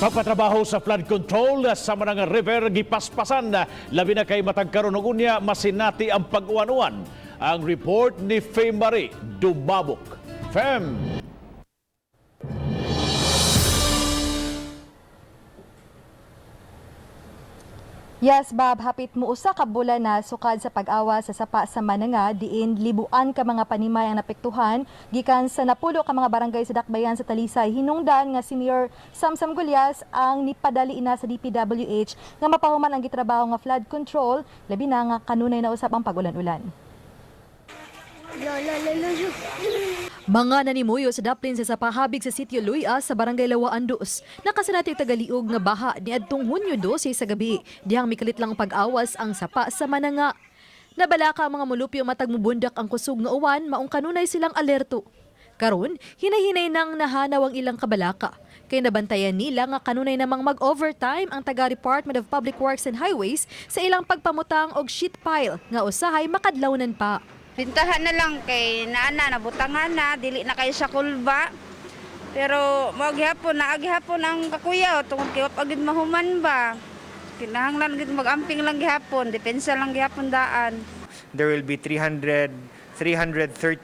Pagpatrabaho sa flood control sa Mananga River gipaspasan, labi na kay matag karon ug unya masinati ang pag-uwan-uwan. Ang report ni Fem Marie Dumabok. Fem. Yes, Bob, hapit mo usa ka bulan na sukad sa pag-awa sa sapa sa Mananga, diin libuan ka mga panimay ang napektuhan gikan sa napulo ka mga barangay sa Dakbayan sa Talisay. Hinungdan nga si Mayor Samsam Gullas ang nipadali ina sa DPWH nga mapahuman ang gitrabaho nga flood control, labi na nga kanunay na usab ang pagulan-ulan. Mga nanimuyo sa daplin sa sapahabig sa sitio Luya sa barangay Lawaan Dos. Nakasanati tagaliog nga baha niadtong Hunyo 12 sa gabi. Dihang mikalit lang pag-awas ang sapa sa Mananga. Nabalaka ang mga mulupyo matag mubundak ang kusog nga uwan, maong kanunay silang alerto. Karon, hinay-hinay nang nahanaw ang ilang kabalaka. Kay nabantayan nila nga kanunay namang mag-overtime ang taga Department of Public Works and Highways sa ilang pagpamutang og sheet pile nga usahay makadlawnan pa. Bintahan na lang kay naana nabutangan na dili na kayo sa kulba. Pero mao gihapon na gihapon ang kakuyaw tungod kay wa pa gid mahuman ba. Kinahanglan gid mag-amping lang gihapon, depensa lang gihapon daan. There will be 330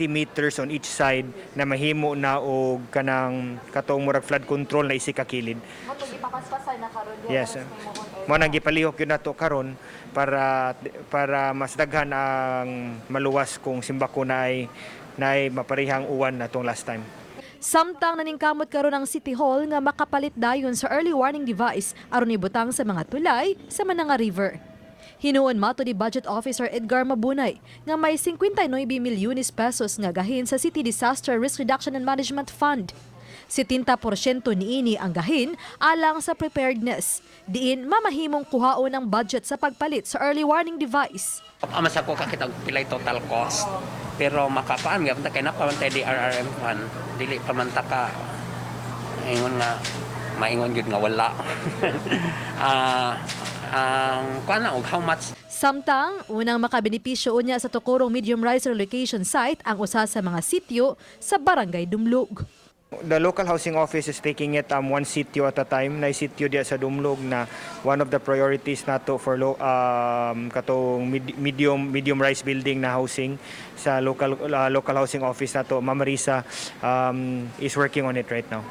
meters on each side na mahimo na og kanang katong murag flood control na isi kakilid. Yes. Mo nang gipalihok yun nato karon para para mas daghan ang maluwas kung simbako na ay naay maparehang uwan natong last time. Samtang naningkamot karon ang City Hall nga makapalit dayon sa early warning device aron ibutang sa mga tulay sa Mananga River. Hinuon mato ni Budget Officer Edgar Mabunay nga may 59 milyones pesos nga gahin sa City Disaster Risk Reduction and Management Fund. 70% niini ang gahin alang sa preparedness. Diin mamahimong kuhaon ang budget sa pagpalit sa early warning device. Ama sa ko kakita og pilay total cost. Pero makakuan gyud ta kay napa man tay DRRM fund, dili pa man ta ka ingon nga maingon gyud nga wala. Ang kuan na og how much. Samtang, unang makabenepisyo unya sa tukurong medium rise relocation site ang usa sa mga sityo sa Barangay Dumlog. The local housing office is taking it one sitio at a time. Na sitio diya sa Dumlog na one of the priorities nato for katong medium medium rise building na housing sa local local housing office nato. Ma'am Marisa is working on it right now.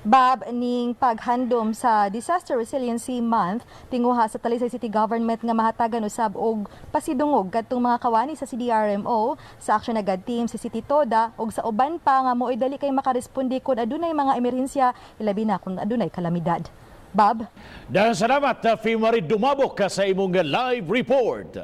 Bab, ning paghandom sa Disaster Resiliency Month, tinguha sa Talisay City Government nga mahatagan usab og pasidungog kadtong mga kawani sa CDRMO, sa Action Agad Team, sa City Toda ug sa uban pa nga mooy dali kay makaresponde kon adunay mga emerhensya, ilabi na kung adunay kalamidad. Bab. Daghang salamat, Fem Marie Dumabok, sa imong live report.